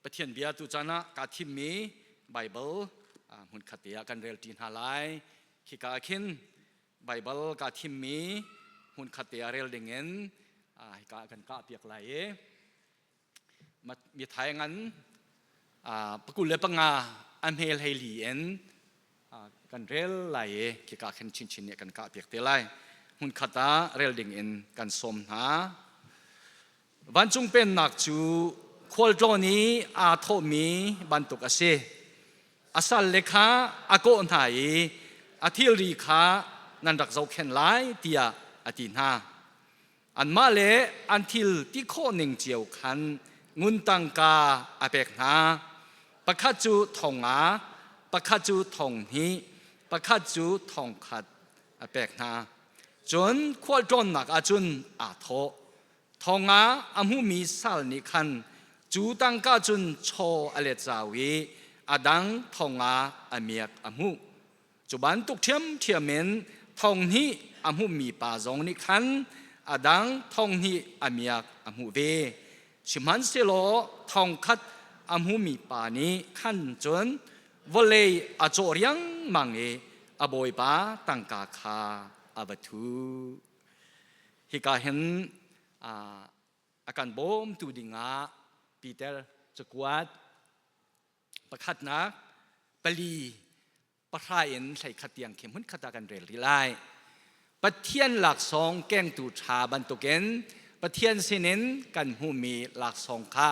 Pathian bia tu caan ah kaa thimmi Baibal hmunkhat te ah kan rel ṭi hna lai. Khika ah khin Baibal kaa thimmi hmunkhat te ah rel dingin hika ah kan kah piak lai i mithai ngan 25 a hmel hei li in kan rel lai i khika khin chinchin nih kan kah piak te lai. Hmunkhat ah rel ding in kan sawm hna. Vancung Pennak cu khualtlawn i aa thawhmi bantuk a si. A salle kha a kawh hna i a thilri kha nan rak zohkhenh lai tiah a ti hna. Anmah le an thil ti khawh ning cio khan ngun tangka a pek hna. Pakhat cu thong nga, pakhat cu thong hnih, pakhat cu thong khat a pek hna. Cun khualtlawnnak ah cun aa thawh. Thong ah a hmumi sal nih khan cu tangka cun chaw a let zau i a dang thong ah a miak a hmuh. Cu bantuk ṭhiamṭhiam in thong hnih a hmuhmi pa zong nih khan a dang thong hnih a miak a hmuh ve. Sihmanhsehlaw thong khat a hmumi pa nih khan cun vawlei a cawh riangmang i a bawipa tangka kha a va thuh. Hika hin a kan bawmtu dingah Peter cakuat pakhatnak pali pahra in 11 tiang khi hmunkhat ah kan rel rih lai. Pathian laksawng kengtu ṭha bantukin Pathian sinin kan hmuhmi laksawng kha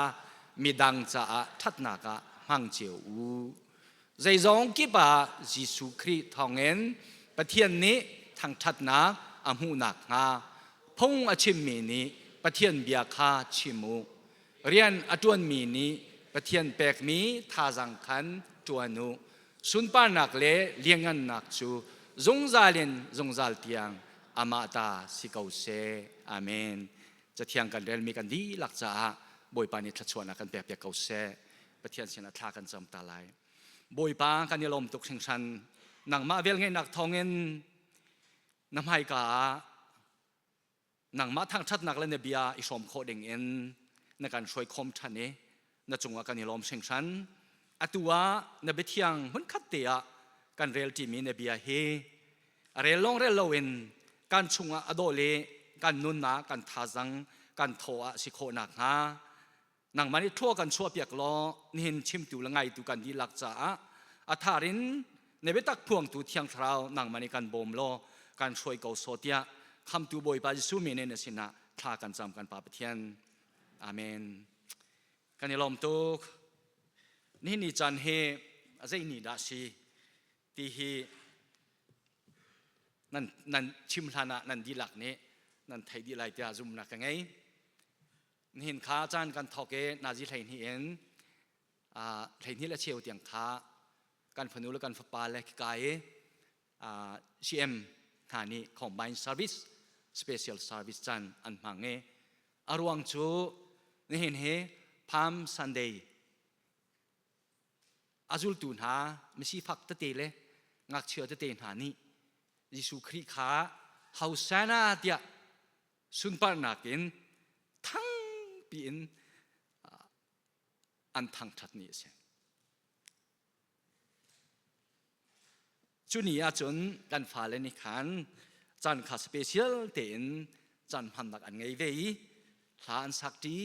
midang caah ṭhatnak ah hmang cio u. Zeizong kip ah Jesuh Khrih thawngin Pathian nih thangṭhatnak a hmuh nakhnga phung a chimmi nih Pathian bia kha chim u. Rian a ṭuanmi nih Pathian pekmi thazaang khan ṭuan u. Sunparnak le lianngannak cu zungzal in zungzal tiang amah ta si ko seh. Amen. Cathiang kan relmi kan dihlak caah Bawipa nih thluachuahnak kan pekpiak ko seh. Pathian sinah thla kan cam ta lai. Bawipa kan i lawm tuk hringhran. Nangmah velngeihnak thawngin na hmaika ah nangmah thangṭhatnak le na bia i hrawm khawh ding in na kan hruai khawm ṭhan i na cungah kan i lawm hringhran. Atu ah na biathiang hmunkhat te ah kan rel ṭimi na bia hi a rel lawng rel loin kan chungah a dawh le kan nunnak kan thazang kan thaw ah si khawh nakhnga nangmah nih thlua kan chuahpiak law nihin chimtu le ngaitu kan dihlak caah a thar in na biatak phuangtu Thiang Thlarau nangmah nih kan bawm law kan hruai ko sawh tiah khamtu Bawipa Jesuh min in na sinah thla kan cam kan Pa Pathian. Amen. Kan i lawm tuk. Nihin ni caan hi a zei ni dah si ti hi nan nan chim hlan ah nan dihlak nih nan thei dih lai tiah zumnak ka ngei. Nihin kha caan kan thawk i nazi 12 in 12 le cheu tiang kha kan fanu le kan fapa le khika i CM hna nih combined service special service caan an hmang i a ruang cu nihin hi Palm Sunday a zultu hna misifak tete le ngakchia tete hna nih Jesuh Khrih kha Hosanna tiah sunparnak in thangpi in an thangṭhat ni a si. Cu ni ahcun kan fale nih khan caan kha special tein caan hmannak an ngei ve i hla an sak ṭi.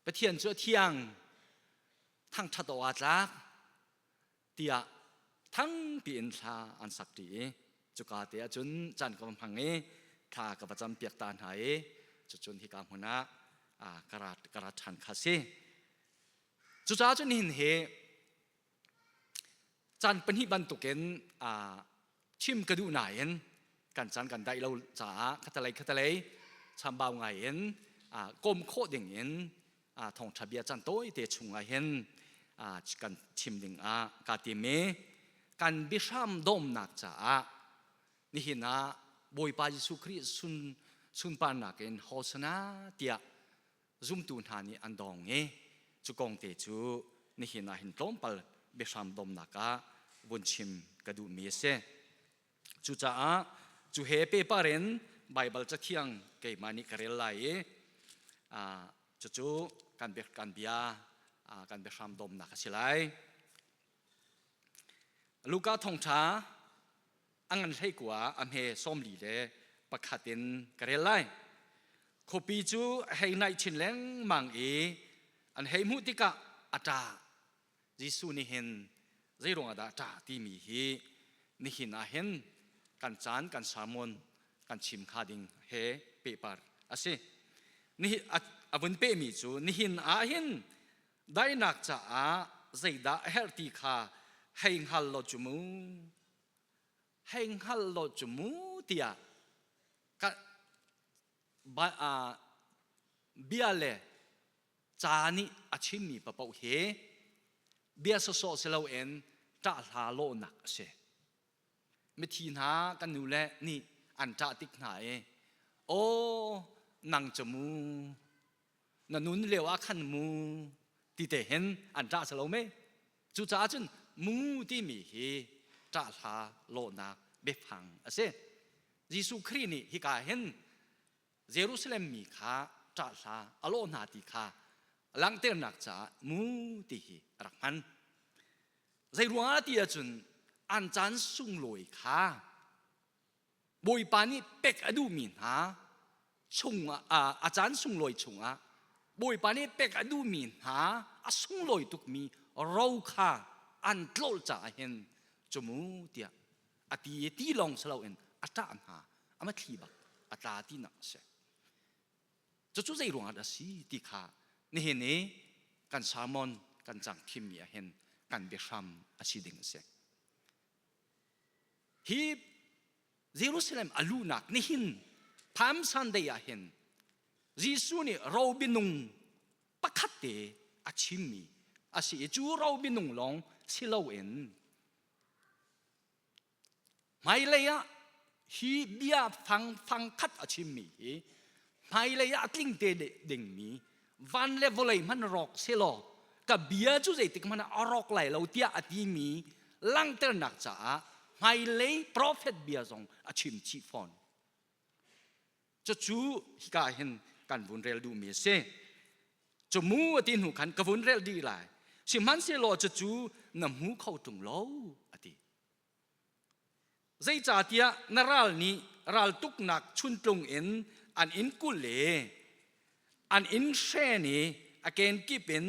Pathian cu a thiang, thangṭhat awk aa tlak tiah thangpi in thla an sak ṭi i cuka te ahcun caan ka va hmang i thla ka va campiak ta hna i cucun hika hmun ah ka ra ṭhan kha si. Cucaah cun nihin hi caan pahnih bantukin chim ka duh nain kan caan kan daih lo caah khatalei khatalei chambau ngai in kawm khawh ding in thawngṭha bia caan tawite chungah hin kan chim ding ah kaa tim i kan biahram dawmnak caah nihin ah Bawipa Jesuh Khrih sun sunparnak in Hosanna tiah zumtu hna nih an dawng i cu kong te cu nihin ah hin tlawmpal biahram dawmnak ah vun chim ka duhmi a si. Cucaah cu he pehpar in Baibal Cathiang keimah nih ka rel lai i cucu kan bia kan bia Kan biahram domnak a si lai. Luka thawngṭha a ngan 19 a hme 41 in ka rel lai. Khuapi cu a hei naih chin lengmang i an hei hmuh tikah a ṭah. Jesuh nih hin zei ruangah dah ṭah timi hi nihin ah hin kan caan kan sermon kan chim hnga ding he pehpar a si. Nihin a vun pehmi cu nihin ah hin daihnak caah zeidah a herh ti kha hei hngal law cu mu hei hngal law cu mu tiah ka bia le ca nih a chimmi paoh hi bia sawsawh si loin ṭah hla lawhnak a si. Mithi hna kan nu le nih an ṭah tik hna i aw nang cu mu na nun lio ah khan mu ti te hin an ṭah si lo me. Cucaah cun mu timi hi ṭah hla lawhnak biafang a si. Jesuh Khrih nih hika hin Jerusalem mi kha ṭah hla a lawh hna ti kha langhternak caah mu ti hi a rak hman. Zei ruangah ti ahcun an caan sunglawi kha Bawipa nih pek a duhmi hna chungah a caan sunglawi chungah Bawipa nih pek a duhmi hna a sunglawi tukmi ro kha an tlolh caah hin cumu tiah a ti i ti lawng si loin a ṭah hna a mathli bak a tla tinak a si. Cucu zei ruangah dah si ti kha nihin i kan sermon kan cang thimmi ah hin kan biahram a si ding a si. Hi Jerusalem a luhnak nihin Palm Sunday ah hin Jesuh nih ro minung pakhat te a chimmi a si i cu ro minung lawng si loin Hmailei ah hi bia fang fang khat a chimmi hi hmailei ah a tling te dingmi van le vawlei hmanh rawk selaw ka bia cu zeitik hmanh ah a rawk lai lo tiah a timi langhternak caah hmailei profet bia zong a chim chih fawn. Cucu hika hin kan vun rel duhmi a si. Cu mu a ti hnu khan ka vun rel dih lai. Sihmanhsehlaw cucu na hmu kho ṭung lo a ti. Zeicahtiah na ral nih raltuknak chuntlung in an in kulh i an in hren i a kenkip in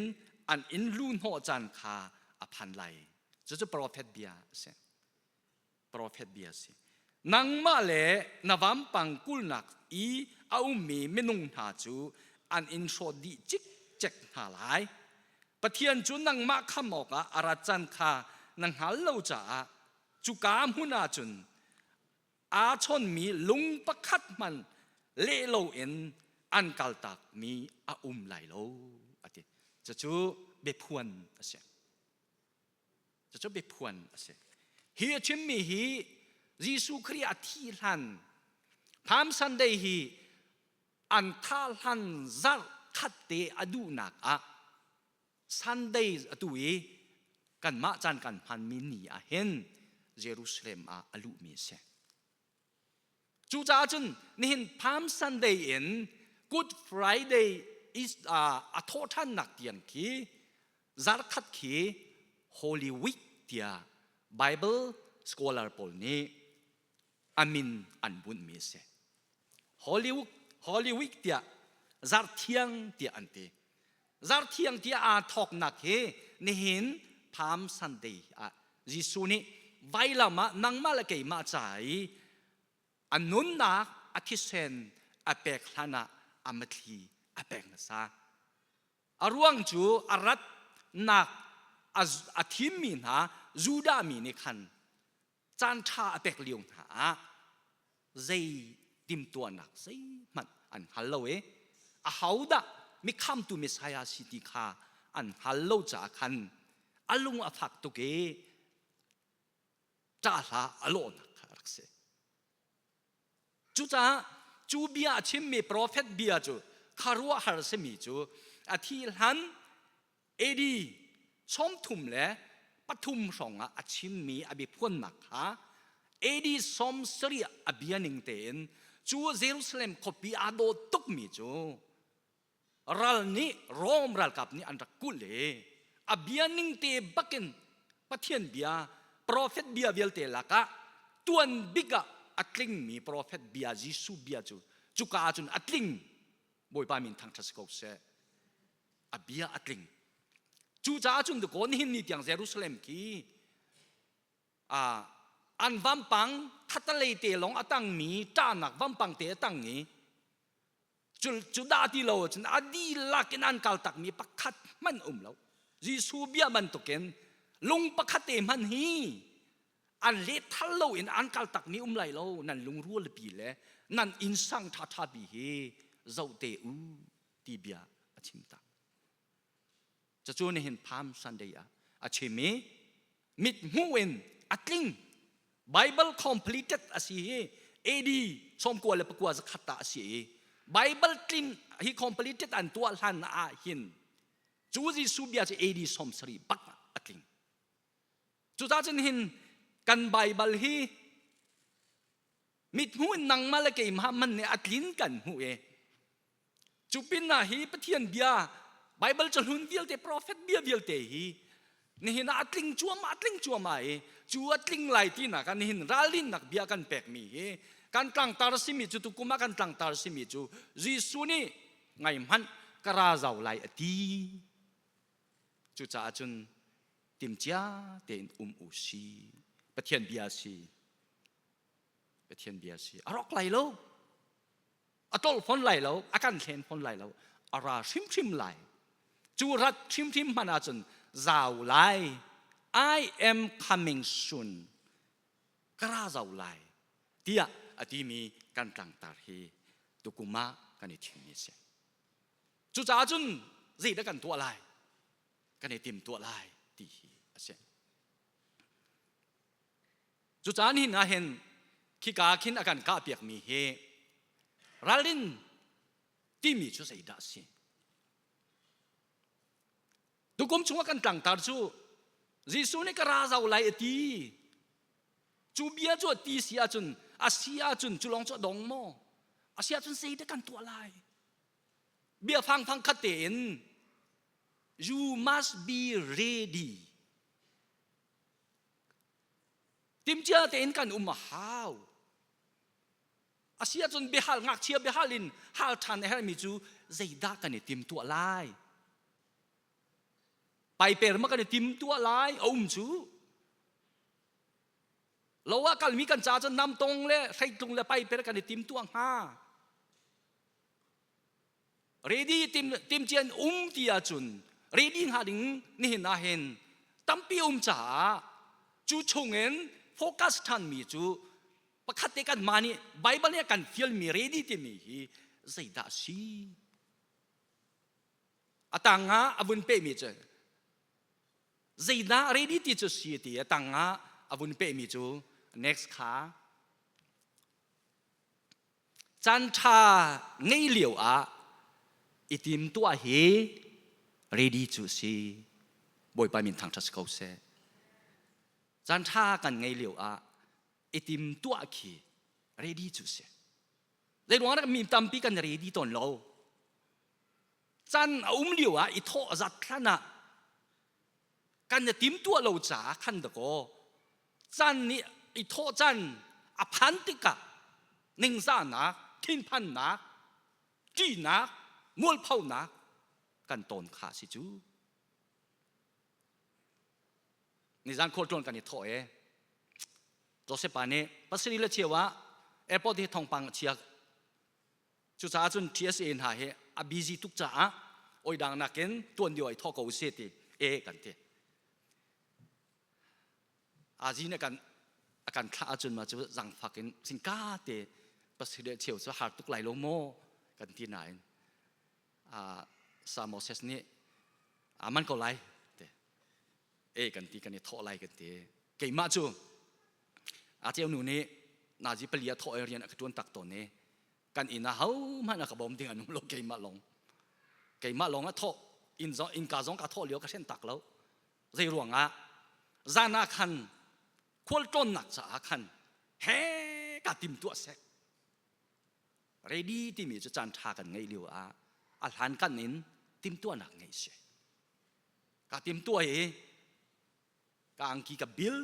an in luhnawh caan kha a phan lai. Cucu profet bia a si. Profet bia a si. Nangmah le na vampang kulhnak i a ummi minung hna cu an in hrawt dih cikcek hna lai. Pathian cu nangmah kham awkah a rat caan kha na hngal lo caah cuka hmun ah cun aa chawnmi lung pakhat hmanh leh loin an kaltakmi a um lai lo a ti. Cucu biaphuan a si. Cucu biaphuan a si. Hi a chimmi hi Jesuh Khrih a thih hlan Palm Sunday hi an thah hlan zarh khat te a duhnak ah Sunday atu i kanmah caan kan hmanmi ni ah hin Jerusalem ah a luhmi a si. Cucaah cun nihin Palm Sunday in Good Friday is a thawhṭhannak tiang khi zarhkhat khi Holy Week tiah Bible scholar pawl nih a min an bunhmi a si. Hollywood, Holy Week tiah zarhthiang tiah an ti. Zarhthiang tiah aa thawknak hi nihin Palm Sunday ah Jesuh nih vailam ah nangmah le keimah ca i a nunnak a thisen a pek hlan ah a mathli a pek hmasa. A ruang cu a ratnak a thimmi hna Judah mi nih khan caan ṭha a pek lio hna ah zei timhtuahnak zeihmanh an hngal lo i ahodah mikhamtu Messiah si ti kha an hngal lo caah khan a lung a fak tuk i ṭah hla a lawhnak kha a rak si. Cucaah cu bia a chimmi profet bia cu khuaruahhar simi cu a thih hlan AD 33 hrawng ah a chimmi a biaphuannak kha AD 70 a bia ning tein cu Jerusalem khuapi aa dawt tukmi cu ral nih Rom ralkap nih an rak kulh i. A bia ning te bakin Pathian bia, profet bia vialte lakah tuan bik ah a tlingmi profet bia Jesuh bia cu cuka ahcun a tling. Bawipa min thangṭhat si ko seh. A bia a tling. Cucaah cun dakaw nihin ni tiang Jerusalem khi an vampang thatalei te lawng a tangmi ṭahnak vampang te a tang i cu cu dah ti lo cun a dihlak in an kal takmi pakhat hmanh um lo. Jesuh bia bantukin lung pakhat te hmanh hi an lehthal lo in an kal takmi um lai lo nan lungrual pi le nan inn sang ṭhaṭha pi hi zoh te u ti bia a chim ta. Cucu nihin Palm Sunday ah a chim i mithmuh in a tling Bible completed a si hi AD 99 zakhat ta a si i Bible tlin hi completed an tuah hlan ah hin cu Jesuh bia cu AD 70 bak a tling. Cucaah cun hin kan Bible hi mithmuh in nangmah le keimah man nih a tlin kan hmuh i Cu pinah hi Pathian bia Bible cahlun vialte prophet bia vialte hi nihin ah a tling cuahmah a tling cuahmah i cu a tling lai tinak ah nihin ralrinnak bia kan pekmi hi kan tlangtar simi cu tukum ah kan tlangtar simi cu Jesuh nih ngai hmanh ka ra zau lai a ti. Cucaah cun timcia tein um u si. Pathian bia si. Pathian bia si. A rawk lai lo. A tlolh fawn lai lo, a kan hlen fawn lai lo, a ra hrimhrim lai. Cu rat hrimhrim hmanh ahcun zau lai. I am coming soon. Ka ra zau lai tiah a timi kan tlangtar hi tukum ah kan i thimmi a si. Cucaah cun zeidah kan tuah lai? Kan i tim tuah lai ti hi a si. Cucaah nihin ah hin khika khin a kan kahpiakmi hi ralrin timi cu zeidah a si? Tukum chungah kan tlangtar cu Jesuh nih ka ra zau lai a ti. Cu bia cu a ti si ahcun a si ahcun cu lawng cu a dong maw? A si ahcun zeidah kan tuah lai? Bia fangfang khat tein you must be ready. Timcia tein kan um a hau. A si ahcun biahal ngakchia biahal in hal ṭhan a herhmi cu zeidah kan i timtuah lai? Paiper ma kan i timtuah lai a um cu. Lo ah kalmi kan ca cun namtong le hreitlung le paiper kan i timtuah hnga. Ready tim timcian um ti ahcun ready hnga ding nihin ah hin tampi um caah cu chungin focus ṭhanmi cu pakhat te kan mah nih Bible nih a kan fialmi ready timi hi zeidah a si? A tang ah a vun pehmi cu zeidah ready ti cu si ti a tang ah a vun pehmi cu next kha Caan ṭha ngei lio ah i timtuah hi ready cu a si. Bawipa min thangṭhat si ko seh. Caan ṭha kan ngei lio ah i timtuah khi ready cu a si. Zei ruang ah mi tampi kan ready tawn lo. Caan a um lio ah i thawh zat hlan ah kan i timtuah lo caah khan dakaw caan nih i thawh caan a phan tikah ningzahnak thinphannak ṭihnak mualphonak kan tawn kha si cu nizan khualṭuan kan i thawh e Joseph pa nih pasarih le cheu ah airport hi thawngpang a chia Cucaah cun TSA hna hi a busy tuk caah oidang nakin tuan deuh ai thawh ko usih ti e kan ti. Azi nih kan a kan thlah ahcun ma cu zangfak in singka te pasarih cheu cu har tuk lai lo maw kan ti nain sa Moses nih aman ko lai te e kan ti kan i thawh lai kan ti keimah cu a ceu nu nih nazi pali a thawh i rian a ka ṭuan tak tawn i kan inn ah hohmanh a ka bawm ding an um lo keimah lawng keimah lawng a thawh inn zong innka zong ka thawh lio ka hren tak lo zei ruangah zan ah khan khualtlawnnak caah khan he ka tim tuah sek ready timi cu caan ṭha kan ngeih lio ah a hlan kan in timtuahnak ngeih si. Ka timtuah i ka angki ka bil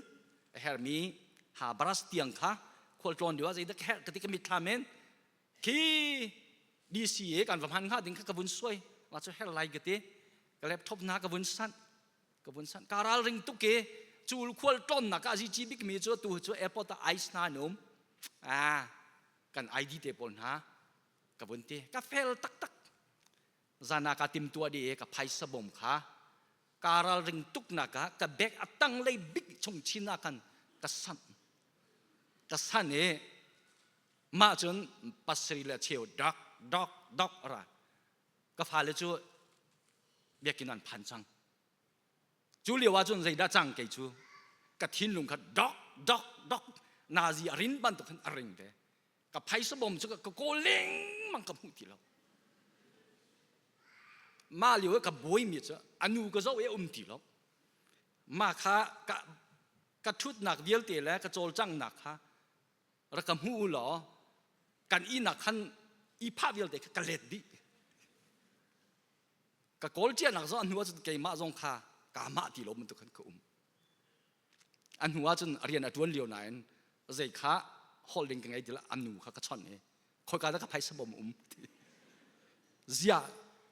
a hermi ha baras tiang kha khualtlawn lio ah zeidah ka herh ka ti ka mitthlam in khi DCA kan va hman hnga ding kha ka vun suai ma cu her lai ka ti ka laptop hna ka vun sanh ka vun sanh ka ralring tuk i cu khual tlawnnak ah zici bik mi cu tu cu airport ah ice hna an um ah kan ID te pawl hna ka vun ti ka fel taktak zan ah ka timtuah dih i ka phaisa bawm kha ka ralring tuknak ah ka bag a tanglei bik chung chin ah khan ka sanh ka san i mah cun pasarih le cheu dok dok dok ra ka fale cu biakinn an phan cang cu lio ah cun zeidah cang kei cu ka thinlung kha dok dok dok nazi a rin bantuk khan a ring ve ka phaisa bawm cu ka kawl lengmang ka hmuh ti lo mah lio i ka buaimi cu a nu ka zoh i um ti lo mah kha ka ka ṭhutnak vialte le ka cawlcanghnak kha rak ka hmu u law kan ihnak khan i phah vialte kha ka let dih ka kawl cianak zong a hnu ahcun keimah zong kha kaa mah ti lo bantuk khan ka um A hnu ahcun a rian a ṭuan lio nain zei kha holh ding ka ngei ti lo a nu kha ka chawnh i khoika dah ka phaisa bawm um ti ziah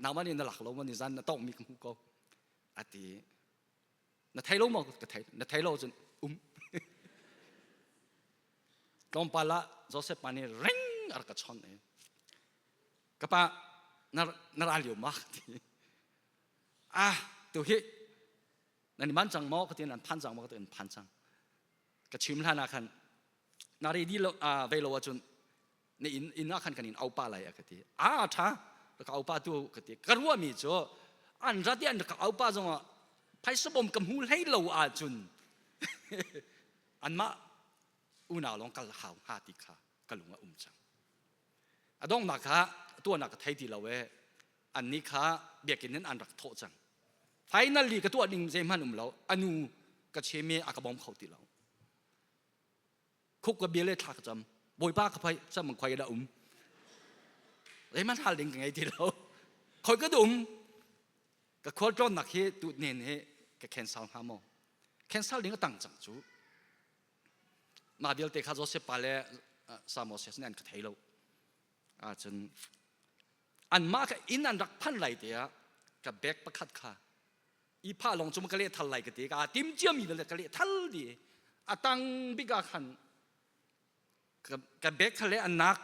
nangmah nih na lak lo maw nizan na tawngmi ka hmuh ko a ti na thei lo maw ka thei na thei lo cun um tlawmpal ah Joseph pa nih ring a rak ka chawnh i ka pa na na ra lio ma ti ah tu hi nan i man cang maw ka ti nan phan cang maw ka ti an phan cang ka chim hlan ah khan na ready lo ve lo ahcun na inn inn ah khan kan in aupa lai a ka ti a tha ka aupa tu ka ti ka ruahmi cu an rat i an ka aupa zong ah phaisa bom ka hmu hlei lo ahcun anmah unau lawng kal hau hnga ti kha ka lung a um cang a donghnak kha tuahnak ka thei ti lo e annih kha biakinn in an rak thawh cang finally ka tuah ding zeihmanh um lo anu ka chem i a ka bawm kho ti lo khuk ka bia le thla ka cam bawipa ka phai cam khoi da um zeihmanh hal ding ka ngei ti lo khoi ka um ka khual tlawnnak hi tu nen hi ka cancel hnga maw cancel ding a tang cang cu mah vialte kha Joseph pa le Moses nih an ka thei lo ahcun anmah kha inn an rak phanh lai te ah ka bag pakhat kha i phah lawng cu ka leh thal lai ka ti ka tim ciami le ka leh thal di a tang bik ah khan ka bag kha le an nak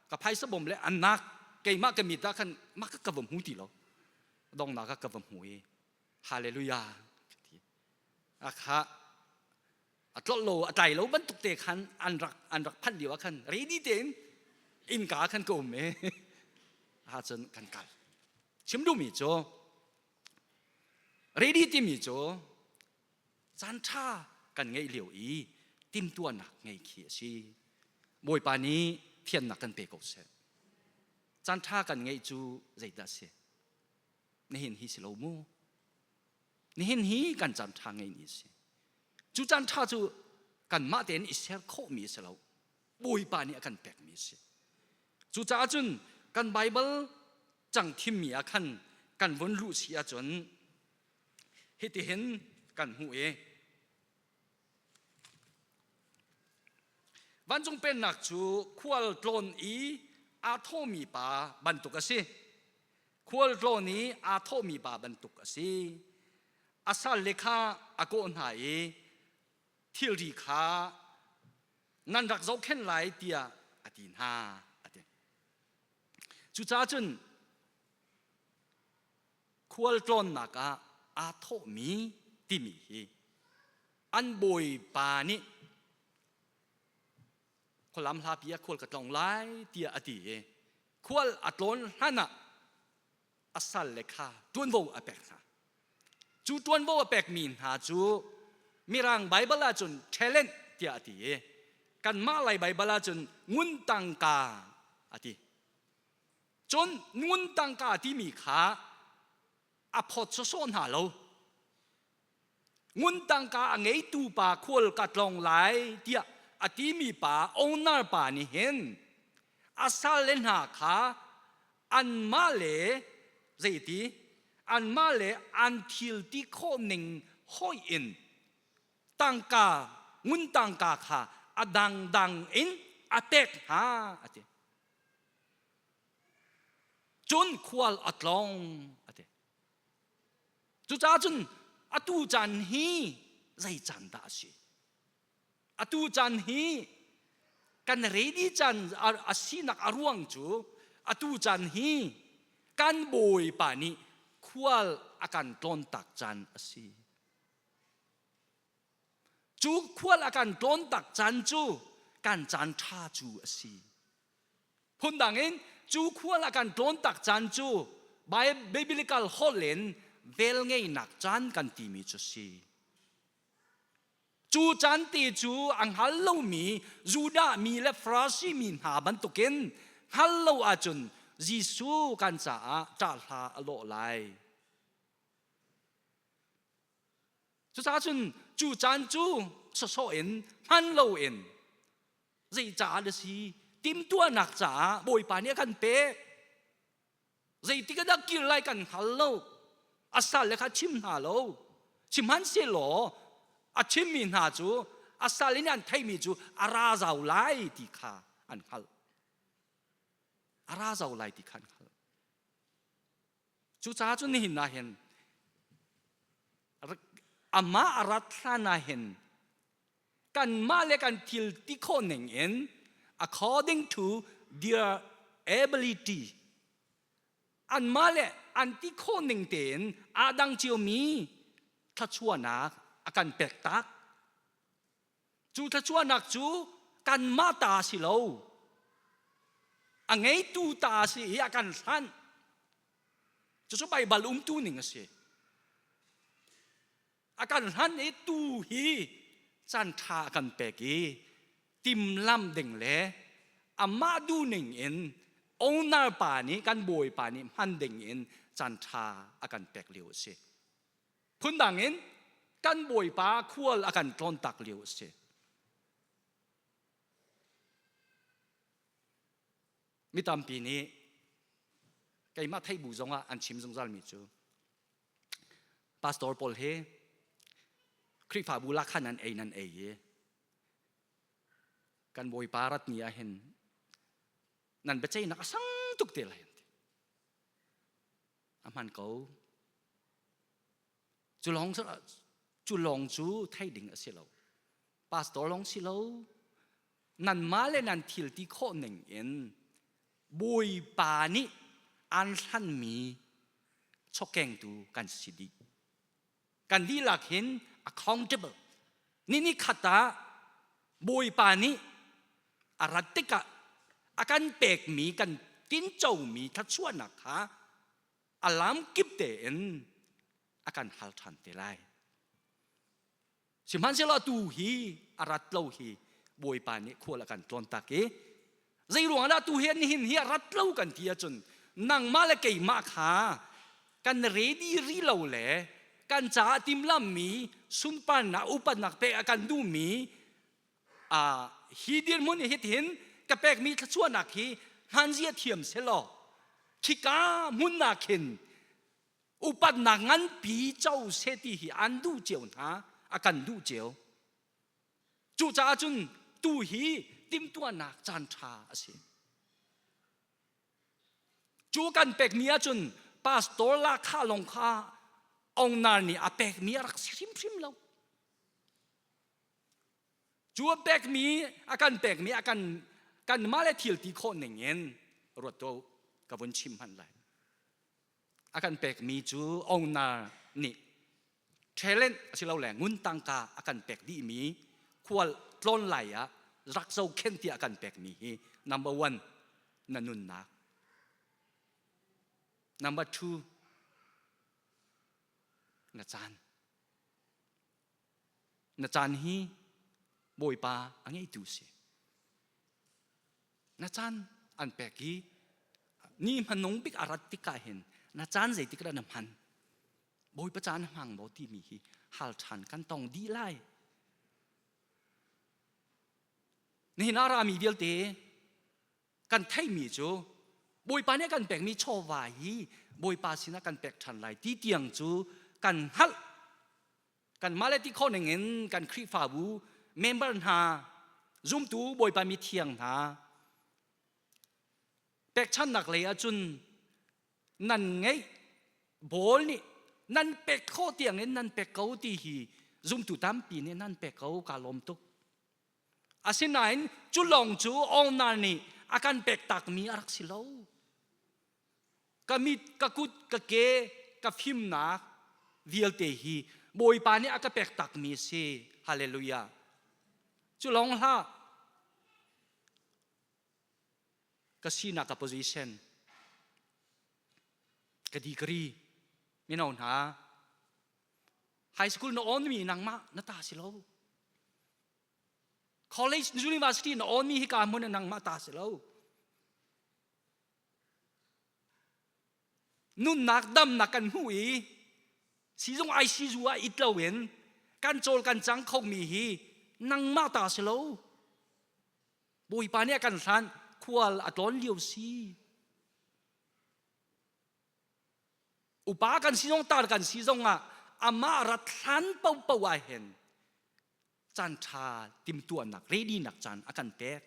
ka phaisa bawm le an nak keimah ka mit ah khan mah ka ka va hmu ti lo dongnak ah ka va hmu i hallelujah ka ti a kha a tlolh lo a tlai lo bantuk te khan an rak an rak phanh lio ah khan ready tein innka khan ka um i ahcun kan kal chim duhmi cu ready timi cu caan ṭha kan ngeih lio i timtuahnak ngei khi a si Bawipa nih thiannak kan pe ko seh caan ṭha kan ngeih cu zeidah a si nihin hi si lo mu Nihin hi kan caan ṭha ngeimi a si. Cu caan ṭha cu kanmah tein i ser khawhmi a si lo. Bawipa nih a kan pekmi a si. Cucaah cun kan Baibal cang thimmi ah khan kan vun luh si ahcun hitihin kan hmuh i Vancung pennak cu khual tlawn i aa thawmi pa bantuk a si. Khualtlawn i aa thawhmi pa bantuk a si. A salle kha a kawh hna i thilri kha nan rak zohkhenh lai tiah a ti hna a ti. Cucaah cun khualtlawnnak ah aa thawhmi timi hi an bawipa nih khualam hlapi ah khual ka tlawng lai tiah a ti i khual a tlawn hlan ah a salle kha ṭuanvo a pek hna. Cu ṭuanvo a pekmi hna cu Mirang Baibal ahcun talent tiah a ti i kanmah Lai Baibal ahcun ngun tangka a ti. Cun ngun tangka timi kha a phawt sawsawh hna lo. Ngun tangka a ngeitu pa khual ka tlawng lai tiah a timi pa owner pa nih hin a salle hna kha anmah le zeiti? Anmah le an thil ti khawh ning hawih in tangka ngun tangka kha a dangdang in a pek hna a ti. Cun khual a tlawng a ti. Cucaah cun atu caan hi zei caan dah a si? Atu caan hi kan ready caan a sinak a ruang cu atu caan hi kan Bawipa nih khual a kan tlawntak caan a si. Cu khual a kan tlawntak caan cu kan caan ṭha cu a si. Phundang in cu khual a kan tlawntak caan cu biblical holh in velngeihnak caan kan timi cu si. Cu caan te cu a hngal lomi Judah mi le Farasi mi hna bantukin hngal lo ahcun Jesuh kan caah ṭahhla a lawh lai. Cucaah cun cu caan cu sawsawh in hman loin zei caah na si timhtuahnak caah Bawipa nih a kan pek. Zeitik ah dah kir lai kan hngal lo. A salle kha chim hna lo. Sihmanhsehlaw a chimmi hna cu a sal in an theihmi cu a ra zau lai ti kha an hngalh. A ra zau lai ti kha an hngalh. Cucaah cun nihin ah hin amah a rat hlan ah hin kanmah le kan thil ti khawh ning in according to their ability anmah le an ti khawh ning tein aa dang ciomi thluachuahnak a kan pek tak. Cu thluachuahnak cu kanmah ta si lo. A ngeitu ta si i a kan hlanh. Cucu Baibal umtu ning a si. A kan hlanh i tu hi caan ṭha a kan pek i timlam ding le amah duhning in owner pa nih kan bawipa nih hman ding in caan ṭha a kan pek lio a si. Phundang in kan bawipa khual a kan tlawntak lio a si. Mi tampi nih keimah theih bu zongah an chim zungzalmi cu pastor pawl hi Khrihfabu lakhan an ei nan ei i kan bawipa rat ni ah hin nan biaceihnak a sang tuk te lai an ti. A hman ko. Cu lawng cu lawng cu thei ding a si lo. Pastor lawng si lo. Nanmah le nan thil ti khawh ning in Bawipa nih aan hlanmi chawkengtu kan si dih. Kan dihlak hin accountable. Ni ni khat ah Bawipa nih a rat tikah a kan pekmi kan tincomi thluachuahnak kha a lam kip tein a kan hal ṭhan te lai. Sihmanhsehlaw atu hi a rat lo hi Bawipa nih khual a kan tlawntak i zei ruangah dah tu hi nihin hi a rat lo kan ti ahcun nangmah le keimah kha kan ready rih lo le kan caah timhlammi sunparnak upatnak pek a kan duhmi hi dirhmun hi hitin ka pekmi thluachuahnak hi hmanzia thiam selaw khika hmun ah khin upatnak nganpi co seh ti hi an duh cio hna a kan duh cio cucaah cun tu hi timhtuahnak caan ṭha a si cu kan pekmi ahcun pastor lahkhah lawng kha owner nih a pekmi a rak si hrimhrim lo Cu a pekmi a kan pekmi a kan kanmah le thil ti khawh ning in ruat ko ka vun chim hmanh lai. A kan pekmi cu owner nih talent asilole ngun tangka a kan pek dihmi khual tlawn lai ah rak zohkhenh tiah a kan pekmi hi number one na nunnak number two na caan Na caan hi Bawipa a ngeitu si. Na caan an pek i ni hmanung bik a rat tikah hin na caan zeitik dah na hman? Bawipa caan na hmang maw timi hi hal ṭhan kan tong dih lai. Nihin ah rami vialte kan theihmi cu Bawipa nih a kan pekmi chawva hi Bawipa sinah kan pek ṭhan lai ti tiang cu kan hngalh. Kanmah le ti khawh ningin kan Khrihfabu member hna, zumtu Bawipa mithiang hna, pekchannak lei ahcun nan ngeih bawl nih nan pek khawh tiangin nan pek ko ti hi zumtu tampi nih nan pek ko kaa lawm tuk. Asinain cu lawng cu Onan nih a kan pek takmi a rak si lo. Ka mit, ka kut, ka ke, ka fimnak vialte hi Bawipa nih a ka pek takmi a si. Hallelujah. Cu lawng hlah. Ka sinak ka position, ka degree, mino hna, high school na awnmi nangmah na ta si lo. College university na awnmi hi ka hmun ah nangmah ta si lo. Nunnak damnak kan hmuh i sizung ICU ah it loin kan cawl kan cang khomi hi nangmah ta si lo. Bawipa nih a kan hlan khual a tlawn lio si. Upa kan si zong tar kan si zong ah amah rat hlan paohpaoh ah hin caan ṭha timtuahnak ready nak caan a kan pek.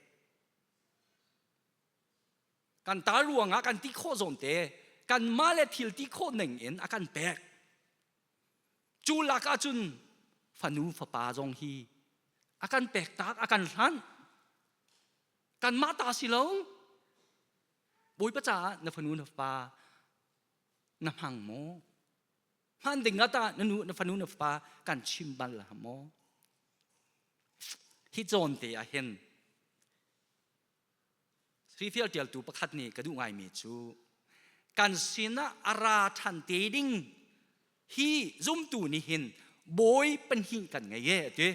Kan tar ruangah kan ti khawh zawn te kanmah le thil ti khawh ning in a kan pek. Cu lak ahcun fanu fapa zong hi a kan pek tak a kan hlanh. Kanmah ta si lo. Bawipa caah na fanu na fapa na hmang maw? Hman ding ah tah na nu na fanu na fapa kan chim bal maw? Hi cawn te ah hin Rifial ṭialtu pakhat nih ka duh ngaimi cu kan sinah a ra ṭhan te ding hi zumtu nih hin bawi pahnih kan ngei e a ti.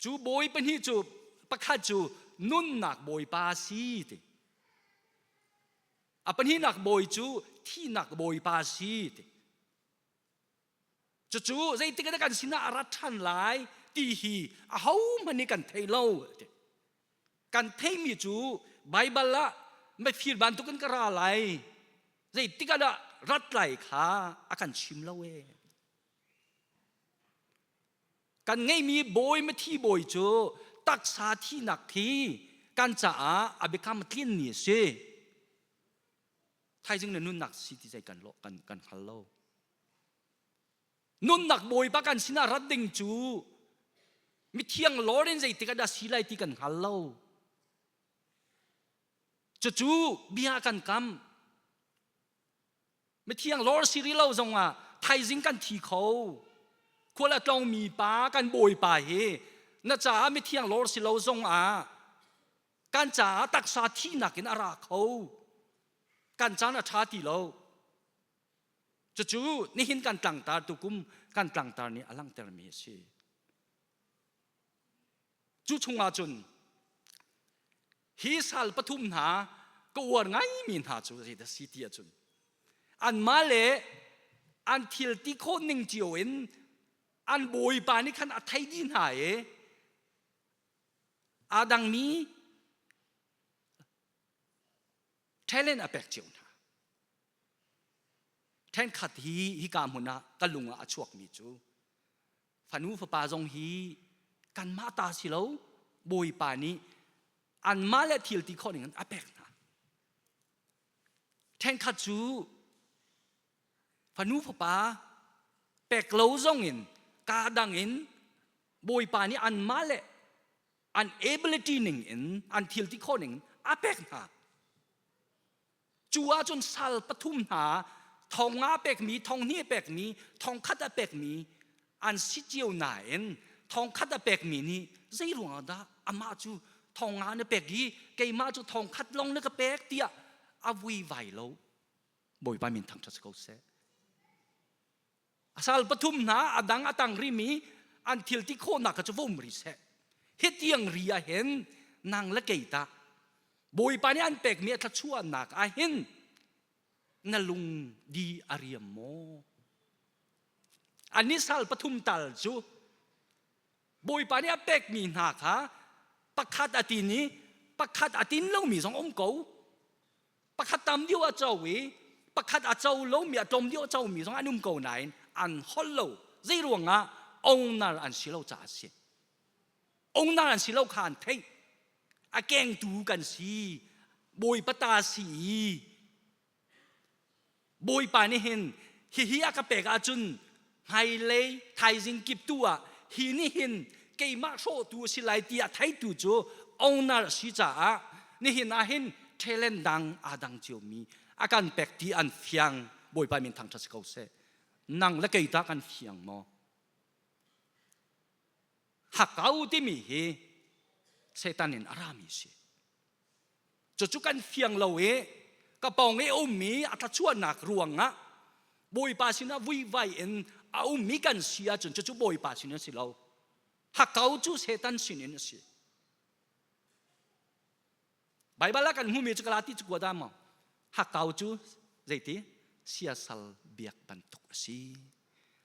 Cu bawi pahnih cu pakhat cu nunnak bawipa a si ti. A pahnihnak bawi cu thihnak bawipa a si ti. Cucu zeitik ah kan sinah a rat ṭhan lai ti hi ahohmanh nih kan thei lo ti. Kan theimi cu Baibal ah mifir bantukin ka ra lai zeitik ah dah rat lai kha a kan chim lo ee. Kan ngeihmi bawi mithi bawi cu taksa thihnak khi kan caah a biakam tlinmi a si. Thaizing na nunnak si ti zei kan kan kan hngal lo. Nunnak bawipa kan sinah rat ding cu mithiang lawr in zeitik ah dah si lai ti kan hngal lo. Cucu bia kan kam. Mithiang lawr si rih lo zongah thaizing kan thi kho. Khual a tlawngmi pa kan bawipa hi na caah mithiang lawr si lo zongah kan caah taksa thihnak in a ra kho. Kan caan a ṭha ti lo. Cucu nihin kan tlangtar tukum kan tlangtar nih a langhtermi a si. Cu chungah cun hi sal pathum hna ka uar ngaimi hna cu zeidah si ti ahcun anmah le an thil ti khawh ning cio in an bawipa nih khan a thei dih hna i aa dangmi talent a pek cio hna. Ṭhenkhat hi hika hmun ah ka lung ah a chuakmi cu fanu fapa zong hi kanmah ta si lo Bawipa nih anmah le thil ti khawh ning in a pek hna. Ṭhenkhat cu fanu fapa pek lo zong in kaa dang in Bawipa nih anmah le an ability ning in an thil ti khawh ning a pek hna. Cu ahcun sal pathum hna thong nga pekmi, thong hnih pekmi, thong khat a pekmi an si cio nain thong khat a pekmi nih zei ruangah dah amah cu thong nga na pek i keimah cu thong khat lawng na ka pek tiah a vuivai lo. Bawipa min thangṭhat si ko seh. A sal pathum hna a dang a tang rimi an thil ti khawhnak kha cu va um rih seh. Hi tiang ri ah hin nang le kei tah Bawipa nih an pekmi a thluachuahnak ah hin na lung di a riam maw? Anih sal pathum tal cu Bawipa nih a pekmi hna kha pakhat a tin i pakhat a tin lomi zong um ko. Pakhat tam deuh a co i pakhat a co lomi a tlawm deuh a comi zong an um ko nain an holh lo. Zei ruangah owner an si lo caah a si. Owner an si lo kha an theih. A kengtu kan si. Bawipa ta si i Bawipa nih hin hihi a ka pek ahcun hmailei thaizing kip tu ah hi nih hin keimah hrawhtu a si lai ti a theitu cu owner a si caah nihin ah hin talent dang aa dang ciomi a kan pek ti an fiang. Bawipa min thangṭhat si ko seh. Nang le kei tah kan fiang maw? Hakau timi hi Satan in a rami a si. Cucu kan fiang lo i ka pawng i a ummi a thluachuahnak ruangah Bawipa sinah vuivai in a ummi kan si ahcun cucu Bawipa sin a si lo. Hakau cu Satan sinin a si. Baibal ah kan hmuhmi cu Galati cakuat ah maw hakau cu zeiti siasal biak bantuk a si.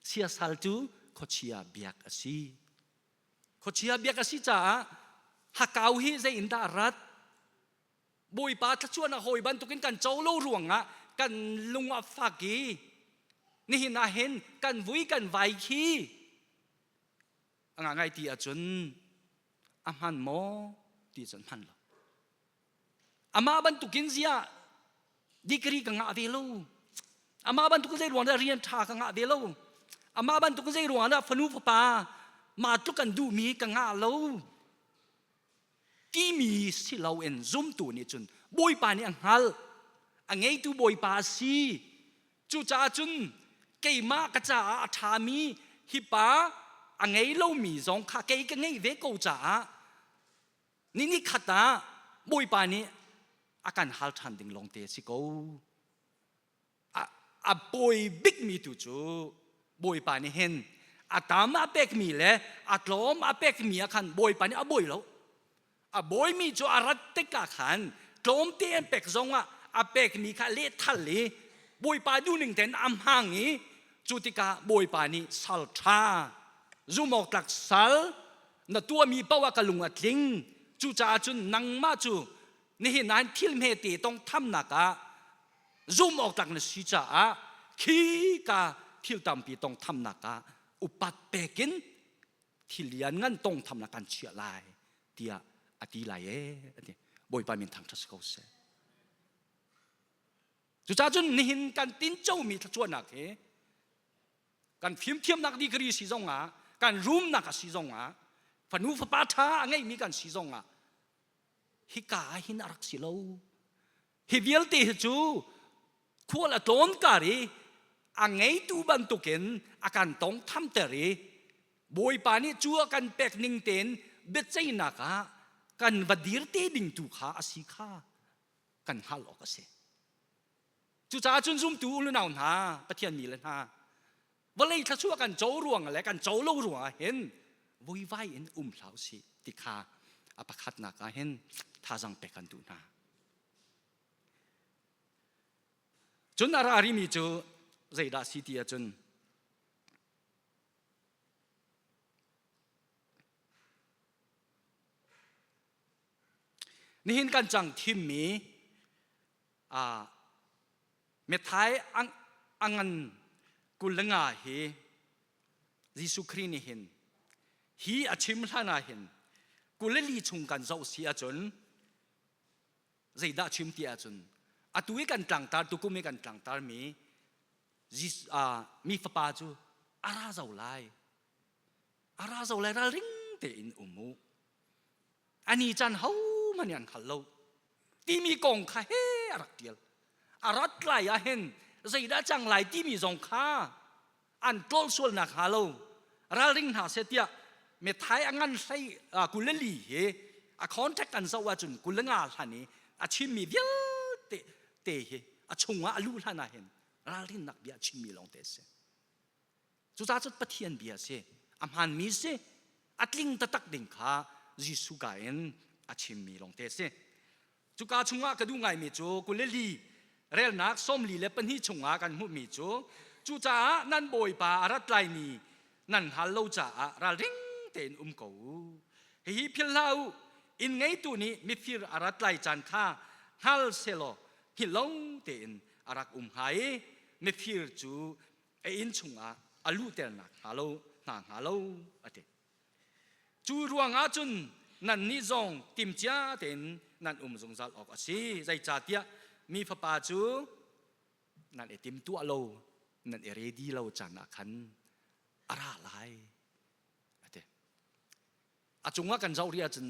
Siasal cu khuachia biak a si. Khuachia biak a si caah hakau hi zei in dah a rat? Bawipa thluachuahnak hawi bantukin kan co lo ruangah kan lung a fak i nihin ah hin kan vui kan vai khi a ngai ti ahcun a hman maw ti cun hman lo. Amah bantukin ziah degree ka ngah ve lo. Amah bantukin zei ruang dah rian ṭha ka ngah ve lo. Amah bantukin zei ruang dah fanu fapa mah tluk kan duhmi ka ngah lo. Timi si loin zumtu nih cun Bawipa nih a hngalh. A ngeitu Bawipa a si. Cucaah cun keimah ka caah a ṭhami hi pa a ngei lomi zong kha kei ka ngeih ve ko caah Ni ni khat ah Bawipa nih a kan hal ṭhan ding lawngte a si ko. A, a pawi bikmi tu cu Bawipa nih hin a tam a pekmi le a tlawm a pekmi ah khan Bawipa nih a bawi lo. A bawimi cu a rat tikah khan tlawmte an pek zongah a pekmi kha lehthal i Bawipa duhning tein a hmang i cu tikah Bawipa nih sal ṭha zumawktlak sal na tuahmi paoh ah ka lung a tling. Cucaah cun nangmah cu nihin ah thil hmete tongthamnak ah zumh awk tlak na si caah khi ka thil tampi tongthamnak ah upat pek in thil lianngan tongthamnak kan chiah lai tiah a ti lai ee a ti. Bawipa min thangṭhat si ko seh. Cucaah cun nihin kan tincomi thluachuahnak hi kan fimthiamnak degree si zongah kan rumnak a si zongah fanu fapa ṭha a ngeimi kan si zongah hika ah hin a rak si lo. Hi vialte hi cu khual a tlawn kar i a ngeitu bantukin a kan tawngthamter i Bawipa nih cu a kan pek ning tein biaceihnak ah kan va dir te ding tu kha a si kha kan hngalh awk a si. Cucaah cun zumtu unau hna, Pathian mi le hna, vawlei thluachuah kan co ruang le kan co lo ruangah hin vuivai in um hlah usih ti kha a pakhatnak ah hin thazang pek kan duh hna. Cun a ra rimi cu zeidah si ti ahcun nihin kan cang thimmi Methai a ngan 25 hi Jesuh Khrih nih hin hi a chim hlan ah hin 24 chung kan zoh si ahcun zeidah chim ti ahcun atu i kan tlangtar tukum i kan tlangtar mi mi fapa cu a ra zau lai a ra zau lai ralring tein um u ani caan hohmanh nih an hngal lo timi kong kha he a rak ṭial. A rat lai ah hin zeidah cang lai timi zong kha an ṭawl sual nak hnga lo ralring hna seh tiah methai a ngan hlei 24 hi a contact an zoh ahcun 25 hlan i a chimmi vialte te hi a chungah a luh hlan ah hin ralrinnak bia a chimmi lawngte a si. Cucaah cun Pathian bia a si. A hmaanmi si. A tling taktak ding kha Jesuh ka in a chimmi lawngte a si. Cuka chungah ka duh ngaimi cu 24 relnak 42 chungah kan hmuhmi cu cucaah nan Bawipa a rat lai ni nan hngal lo caah ralring tein um ko u. Hihi philh hlah u, inn ngeitu nih mifir a rat lai caan kha hngal sehlaw. Hngilh lo tein a rak um hnga i mifir cu a inn chungah a luhternak hnga lo hna hnga lo a ti. Cu ruangah cun nannih zong timcia tein nan um zungzal awk a si. Zeicahtiah mi fapa cu nan i timtuah lo, nan i ready lo caan ah khan a ra lai a ti. A cungah kan zoh rih ahcun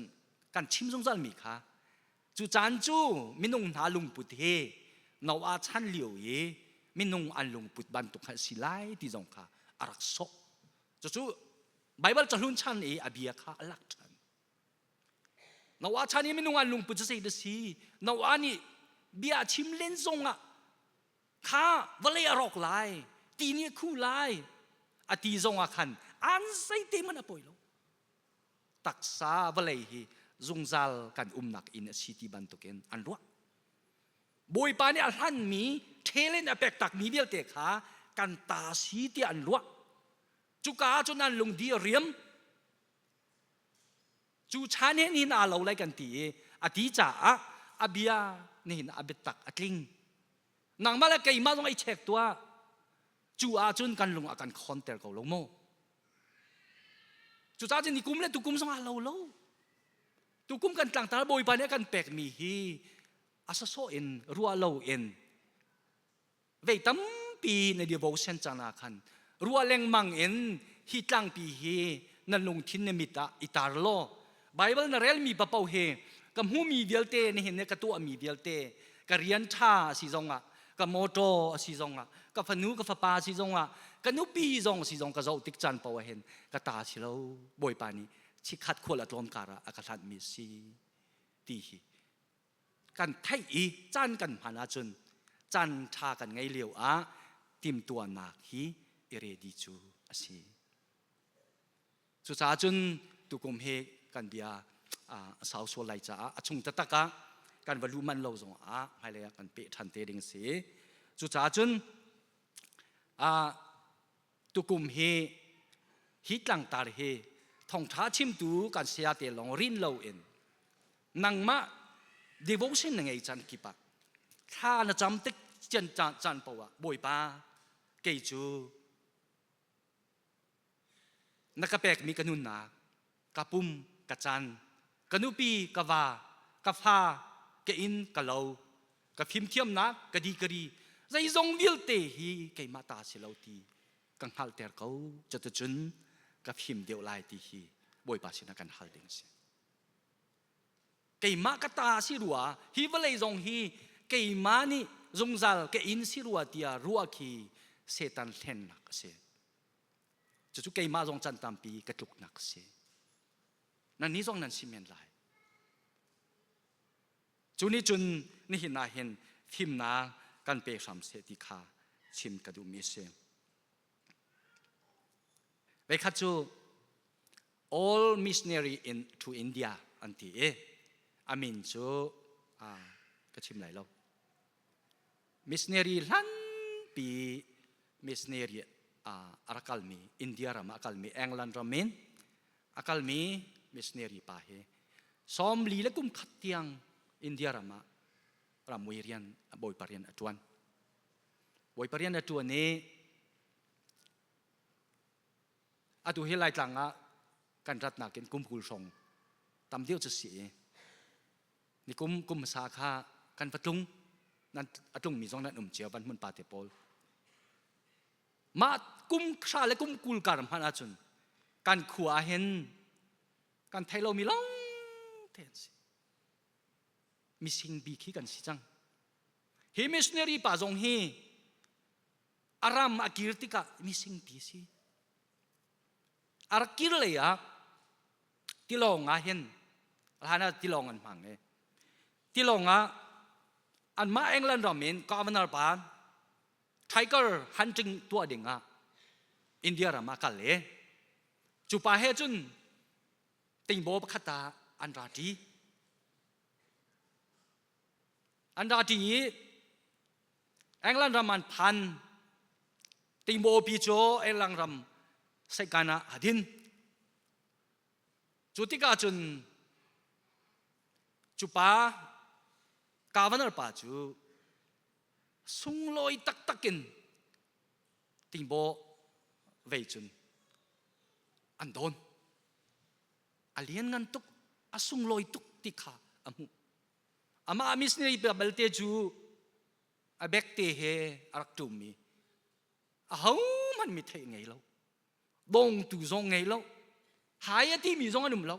kan chim zungzalmi kha cu caan cu minung hna lungput he Noah chan lio i minung an lungput bantuk kha si lai ti zong kha a rak sawh. Cucu Baibal cahlun chan i a bia kha a lak ṭhan. Noah chan i minung an lungput cu zei dah si? Noah nih bia a chim len zongah kha vawlei a rawk lai, ti nih a khuh lai, a ti zongah khan an zeite hmanh a poi lo. Taksa vawlei hi zungzal kan umnak inn a si ti bantukin an ruah. Bawipa nih a hlanmi ṭhel in a pek takmi vialte kha kan ta si tiah an ruah. Cuka ah cun an lungdi a riam. Cu chan he nihin aa lo lai kan ti i a ti caah a bia nihin a biatak a tling. Nangmah le keimah zong i check tuah. Cu ahcun kan lung a kan khonter ko lo maw? Cucaah cun nikum le tukum zong aa lo lo. Tukum kan tlangtar Bawipa nih a kan pekmi hi a sawsawh in ruah lo in vei tampi na devotion caan ah khan ruah lengmang in hi tlangpi hi na lungthin na mit ah i tar law Bible na relmi papoh hi ka hmumi vialte nihin ne ka tuahmi vialte ka rian ṭha a si zongah ka motor a si zongah ka fanu ka fapa a si zongah ka nupi zong si zong ka zoh tik caan paoh ah hin ka ta si lo Bawipa nih chikhat khual a tlawm kar ah a ka hlanhmi a si ti hi kan theih i caan kan hman ahcun caan ṭha kan ngei lio ah timtuahnak hi i ready cu a si. Cucaah cun tukum hi kan bia a sau sual lai caah a chung taktak ah kan va luh manh lo zong ah hmailei ah kan peh ṭhan te ding a si. Cucaah cun tukum hi hi tlangtar hi thawngṭha chimtu kan saya te lawng rin loin nangmah devotion na ngei caan kip ah thla na cam tik caan caan paoh ah Bawipa kei cu na ka pekmi ka nunnak ka pum ka caan ka nupi ka va ka fa ka inn ka lo ka fimthiamnak ka degree zeizong vialte hi keimah ta si lo ti ka hngalhter ko cuticun ka fim deuh lai ti hi Bawipa sinah kan hal ding a si keimah ka ta si rua hi vawlei zong hi keimah nih zungzal ka inn si rua tiah ruah khi Satan hlennak a si cucu keimah zong can tampi ka tluknak a si nannih zong nan si men lai Cu nih cun nihin ah hin fimnak kan pe hram seh ti kha chim ka duhmi a si. Veikhat cu All Missionary in to India an ti i a min cu ka chim lai lo. Missionary hlanpi missionary a rak kalmi India ram ah a kalmi England ram in a kalmi missionary pa hi 40 le kum khat tiang India ram ah ramui rian bawipa rian a ṭuan. Bawipa rian a ṭuan i atu hi Laitlang ah kan ratnak in kum 20 hrawng tam deuh cu si i nikum kum hmasa kha kan va tlung nan a tlungmi zong nan um cio van hmun pa te pawl mah kum hra le kum 20 kar hmanh ahcun kan khua ah hin kan thei lomi lawng te an si mising bik hi kan si cang hi missionary pa zong hi a ram a kir tikah mising pi si a rak kir lei ah tilawng ah hin hlan ah tilawng an hmang i tilawng ah anmah England ram in governor pa tiger hunting tuah ding ah India ram ah kal i cu pa he cun tingbaw pakhat ah an ra ṭi an ra ṭi i England ram an phan tingbaw pi cu England ram seikan ah a din Cu tikah cun cu pa governor pa cu Sunglawi taktak in tingbaw vei cun an dawn. A lianngan tuk, a sunglawi tuk ti kha a hmuh. Amah missionary balte cu a bekte he a rak ṭummi ahohmanh mi theih ngei lo dongtu zong ngei lo hai a timi zong an um lo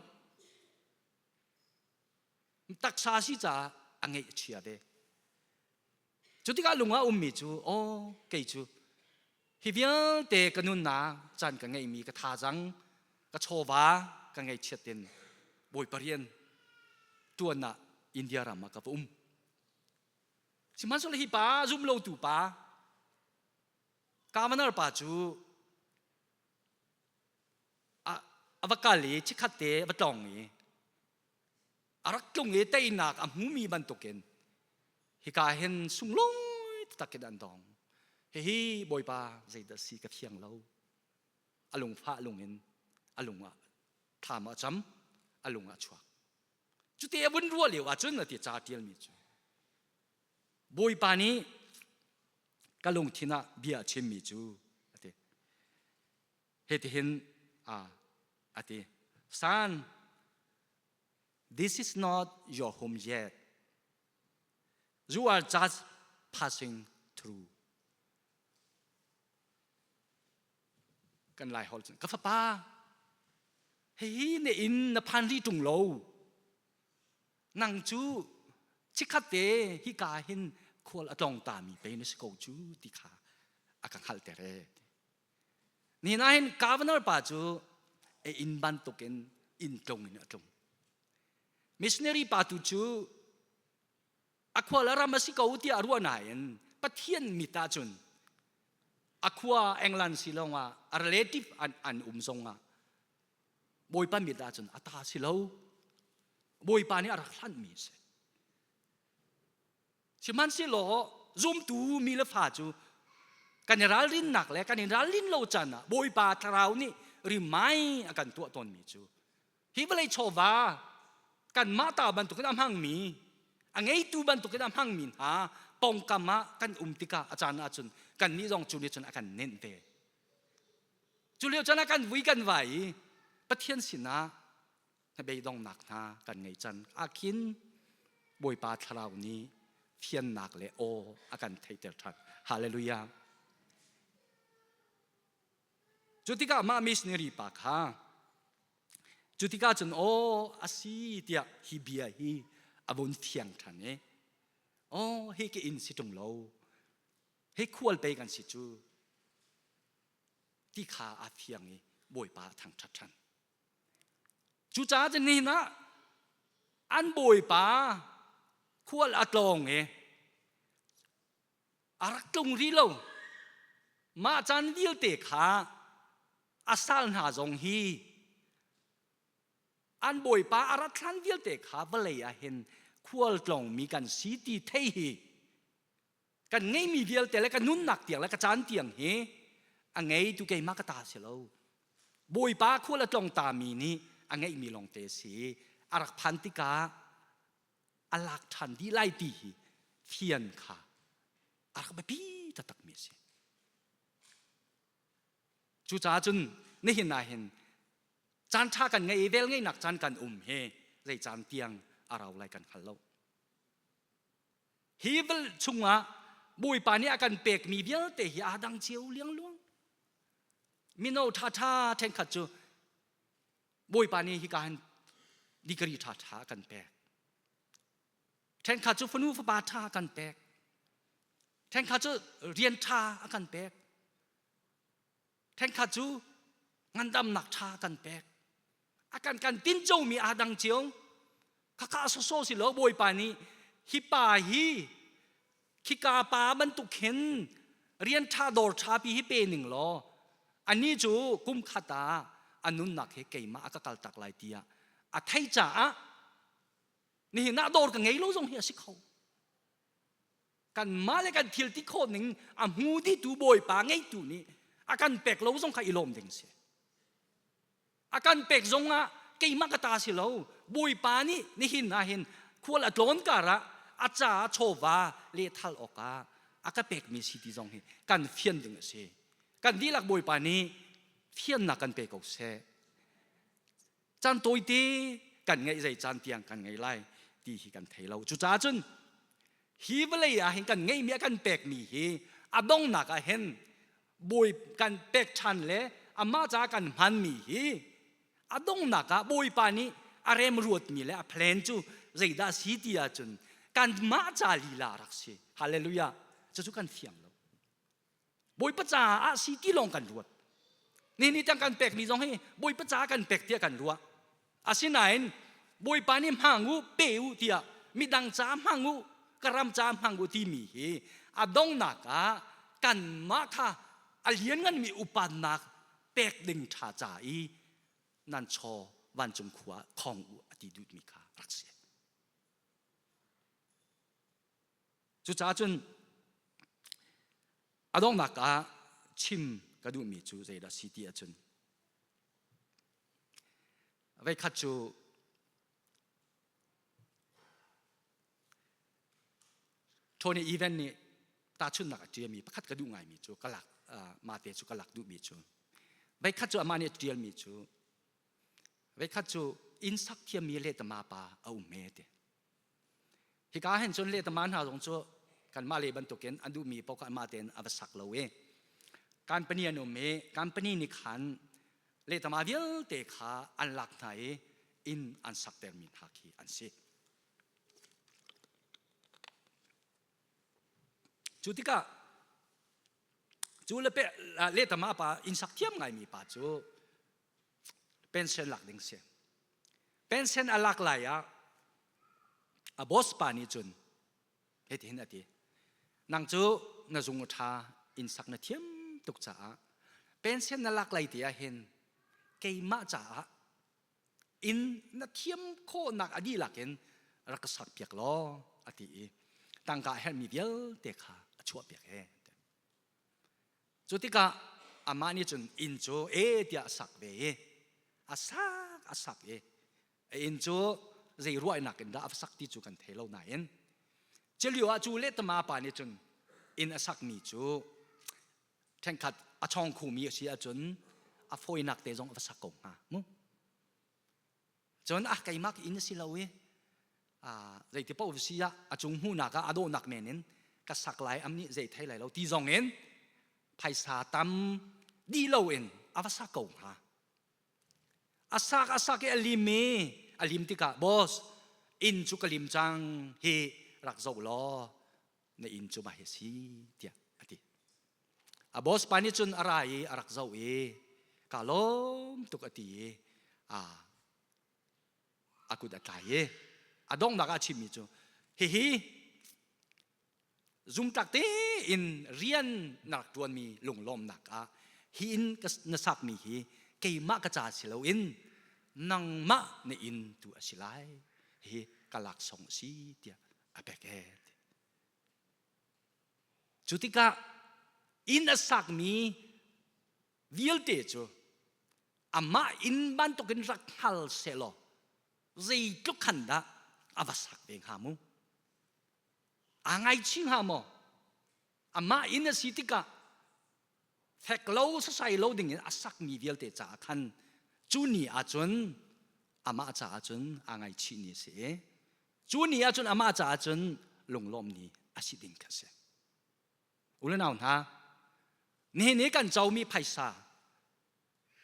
taksa si caah a ngeih a chia ve cu tikah lung ah ummi cu aw kei cu hi vialte ka nunnak caan ka ngeihmi ka thazang ka chawva ka ngeihchiat in Bawipa rian ṭuan ah India ram ah ka va um Sihmanhsehlaw hi pa zumlotu pa Kavanar pa cu a va kal i chikkhat te a va tlong i a rak tlung i teinak a hmumi bantukin hika hin sunglawi taktak in an dong. Hihi Bawipa zeidah si ka fiang lo. A lungfah lung in a lung ah thlam a cam, a lung ah chuak. Cuti a vun ruah lio ahcun a ti ca ṭialmi cu Bawipa nih ka lungthin ah bia a chimmi cu a ti. Hitihin a a ti. Son, this is not your home yet. You are just passing through. Kan lai hol cun ka fapa hihi na inn na phan rih ṭung lo nang cu chikkhat te hika hin khual a tlong ta mi pei na si ko cu ti kha a ka hngalhter e ni na hin governor pa cu a inn bantukin inn tlung in a tlung missionary pa tu cu a khua le ram a si ko tiah a ruah nain Pathian mit ahcun a khua England si lawngah a relative an, an um zongah Bawipa mit ahcun a ta si lo Bawipa nih a rak hlanhmi a si sihmanhsehlaw zumtu mi le fa cu kan i ralrinnak le kan i ralrin lo caan ah Bawipa thlarau nih rimai a kan tuah tawnmi cu Hi vawlei chawva kanmah ta bantukin a hmangmi, a ngeitu bantukin a hmangmi hna pawngkam ah kan um tikah a caan ahcun kannih zong cu nih cun a kan nenh ve. Cu lio caan ah kan vui kan vai i Pathian sinah hnabeidongnak hna kan ngei can ahkhin Bawipa Thlarau nih fiannak le aw a kan theihter ṭhan. Hallelujah. Cu tikah mah missionary pa kha cu tikah cun aw a si tiah hi bia hi a vun fiang ṭhan i aw hi ka inn si ṭung lo hi khual pei kan si cu ti kha aa fiang i Bawipa a thangṭhat ṭhan. Cucaah cun nihin ah an Bawipa khual a tlawng i a rak tlung rih lo. Mah caan vialte kha a sal hna zong hi an bawipa a rat hlan vialte kha vawlei ah hin khualtlawngmi kan si ti thei hi kan ngeimi vialte le ka nunnak tiang le ka caan tiang hi a ngeitu keimah ka ta si lo. Bawipa khual a tlong tami nih a ngeihmi lawngte si. A rak phan tikah a lak ṭhan dih lai ti hi fian kha a rak biapi taktakmi a si. Cucaah cun nihin ah hin caan ṭha kan ngei i velngeihnak caan kan um hi zei caan tiang a rau lai kan hngal lo. Hi val chungah Bawipa nih a kan pekmi vialte hi aa dang cio liangluang. Mino ṭhaṭha ṭhenkhat cu Bawipa nih hika hin degree ṭhaṭha a kan pek. Ṭhenkhat cu fanu fapa ṭha a kan pek. Ṭhenkhat cu rian ṭha a kan pek. Ṭhenkhat cu ngandamnak ṭha a kan pek. A kan kan tincomi aa dang cio. Khakha sawsawh si lo Bawipa nih hi pa hi khika pa bantuk hin rian ṭha dawr ṭha pi hi pe ning law anih cu kum khat ah a nunnak he keimah a ka kaltak lai tiah a theih caah nihin ah dawr ka ngei lo zong hi a si kho kanmah le kan thil ti khawh ning a hmu dihtu bawipa ngeitu nih a kan pek lo zong kha i lawm ding si A kan pek zong ah keimah ka ta si lo. Bawipa nih nihin ah hin khual a tlawn kar ah a caah chawva lehthal awkah a ka pekmi si ti zong hi kan fian ding a si. Kan dihlak Bawipa nih fiannak kan pe ko seh. Caan tawite kan ngeih zei caan tiang kan ngei lai ti hi kan thei lo. Cucaah cun hi vawlei ah hin kan ngeihmi a kan pekmi hi a donghnak ah hin bawi kan pek ṭhan le amah caah kan hmanmi hi a donghnak ah bawipa nih a remruatmi le a plan cu zeidah si ti ahcun kanmah ca lila rak si. Hallelujah. Cucu kan fiang lo. Bawipa caah si ti lawng kan ruat. Ni ni tang kan pekmi zong hi Bawipa caah kan pek tiah kan ruah. Asinain Bawipa nih hmang u, pe u tiah midang caah hmang u, ka ram caah hmang u timi hi a donghnak ah kanmah kha a liannganmi upannak pek ding ṭha ca i nan chaw vancung khua khong u a ti duhmi kha rak si. Cucaah cun a donghnak ah chim ka duhmi cu zeidah si ti ahcun veikhat cu Tony Evans nih tahchunhnak a ṭialmi pakhat ka duh ngaimi cu ka lak mate cu ka lak duhmi cu veikhat cu amah nih a ṭialmi cu veikhat cu inn sak thiammi lehtama pa a um me ti Hika hin cun lehtama hna zong cu kanmah le bantukin an duhmi paoh kha anmah tein a va sak lo i company an um i company nih khan lehtama vialte kha an lak hna i inn an saktermi hna khi an si. Cu tikah cu le lehtama pa inn sak thiam ngaimi pa cu pension lak ding si. Pension a lak lai ah a boss pa nih cun hitihin a ti nang cu na zung a ṭha inn sak na thiam tuk caah pension na lak lai ti ah hin keimah caah inn na thiam khawhnak a dihlak in rak ka sak piak law a ti i tangka a herhmi vialte kha a chuah piak he Cu tikah amah nih cun inn cu e tiah a sak ve i a sak a sak i a inn cu zei ruahnak in dah a va sak ti cu kan thei lo nain culio ah cu lehtama pa nih cun inn a sakmi cu ṭhenkhat a chawng khumi a si ahcun a fawinak te zong a va sak ko hnga mu Cun ah keimah ka inn a si lo i zeiti paoh si ah a cung hmuhnak ah a dawhnak men in ka sak lai am nih zei thei lai lo ti zong in phaisa tam dih lo in a va sak ko hnga. A sak a sak i a lim i a lim tikah boss inn cu ka lim cang hi rak zoh law na inn cu mah hi si tiah a ti. A boss pa nih cun a ra i a rak zoh i ka lawm tuk a ti i a a kut a tlai i a donghnak ah a chimmi cu hihi zumtlak tein rian na rak ṭuanmi lunglawmnak ah hi inn na sakmi hi keimah ka ca si loin nangmah na inn tu a si lai hi ka laksawng a si tiah a pek ee. Cu tikah inn a sakmi vialte cu amah inn bantukin rak hngal sehlaw zeitluk khan dah a va sak ve hnga mu? Aa ngaichih hnga maw? Amah inn a si tikah fek lo sasai lo dingin a sakmi vialte caah khan cu ni ahcun amah caah cun aa ngaichih ni a si i Cu ni ahcun amah caah cun lunglawm ni a si ding kha a si. U le nau hna, nihin i kan comi phaisa,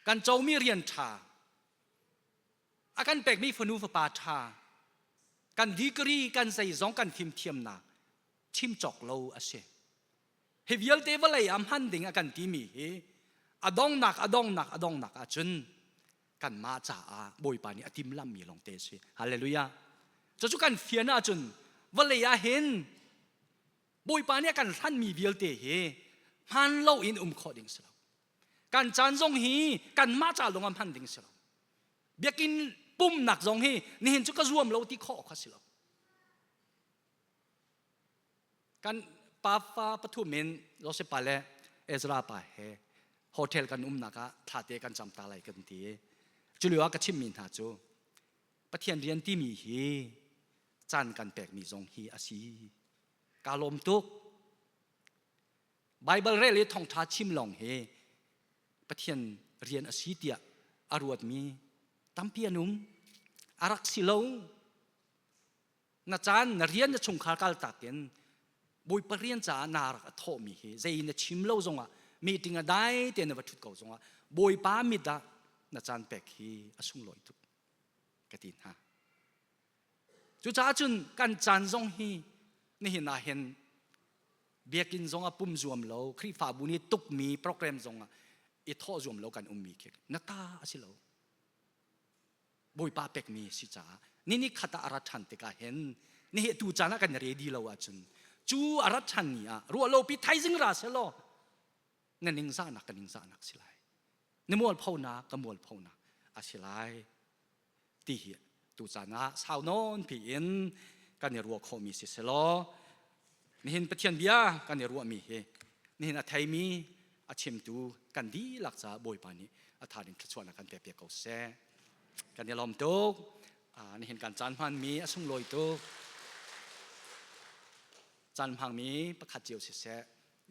kan comi rian ṭha, a kan pekmi fanu fapa ṭha, kan degree kan zeizong kan fimthiamnak chim cawk lo a si. Hi vialte vawlei ah hman ding a kan timi hi a donghnak a donghnak a donghnak ahcun kanmah caah Bawipa nih a timhlamhmi lawngte a si. Hallelujah. Cucu kan fian ahcun vawlei ah hin Bawipa nih a kan hlanmi vialte hi hman lo in um khawh ding si lo. Kan caan zong hi kanmah ca lawng ah hman ding si lo. Biakinn pumnak zong hi nihin cu ka zuam lo ti khawh kha si lo. Kan pafa pathum in Joseph pa le Ezra pa he hotel kan umnak ah thlate kan cam ta lai kan ti. Cu lio ah ka chimmi hna cu Pathian rian timi hi caan kan pekmi zong hi a si. Ka lawm tuk. Baibal rel i thawngṭha chim lawng hi Pathian rian a si tiah a ruatmi tampi an um. A rak si lo. Na caan, na rian, na chungkhar kaltak in Bawipa rian caah naa rak a thawhmi hi zei na chim lo zongah meeting a dai te na va ṭhut ko zongah Bawipa mit ah na caan pek hi a sunglawi tuk ka ti hna. Cucaah cun kan caan zong hi nihin ah hin biakinn zong ah pum zuam lo, Khrihfabu nih tukmi program zong ah i thawh zuam lo kan ummi khi na ta a si lo. Bawipa pekmi si caah ni ni khat ah a rat ṭhan tikah hin nihi tu caan ah kan ready lo ahcun cu a rat ṭhan ni ah ruah lopi thaizing ra selaw na ningzahnak ka ningzahnak si lai na mualphonak ka mualphonak a si lai ti hi tu caan ah sau nawn pi in kan i ruah khawhmi si selaw nihin Pathian bia kan i ruahmi hi nihin a theimi a chimtu kan dihlak caah Bawipa nih a tha ding thluachuahnak kan pek piak ko seh. Kan i lawm tuk. Nihin kan caan hmanmi a sunglawi tuk. Caan hmangmi pakhat cio siseh.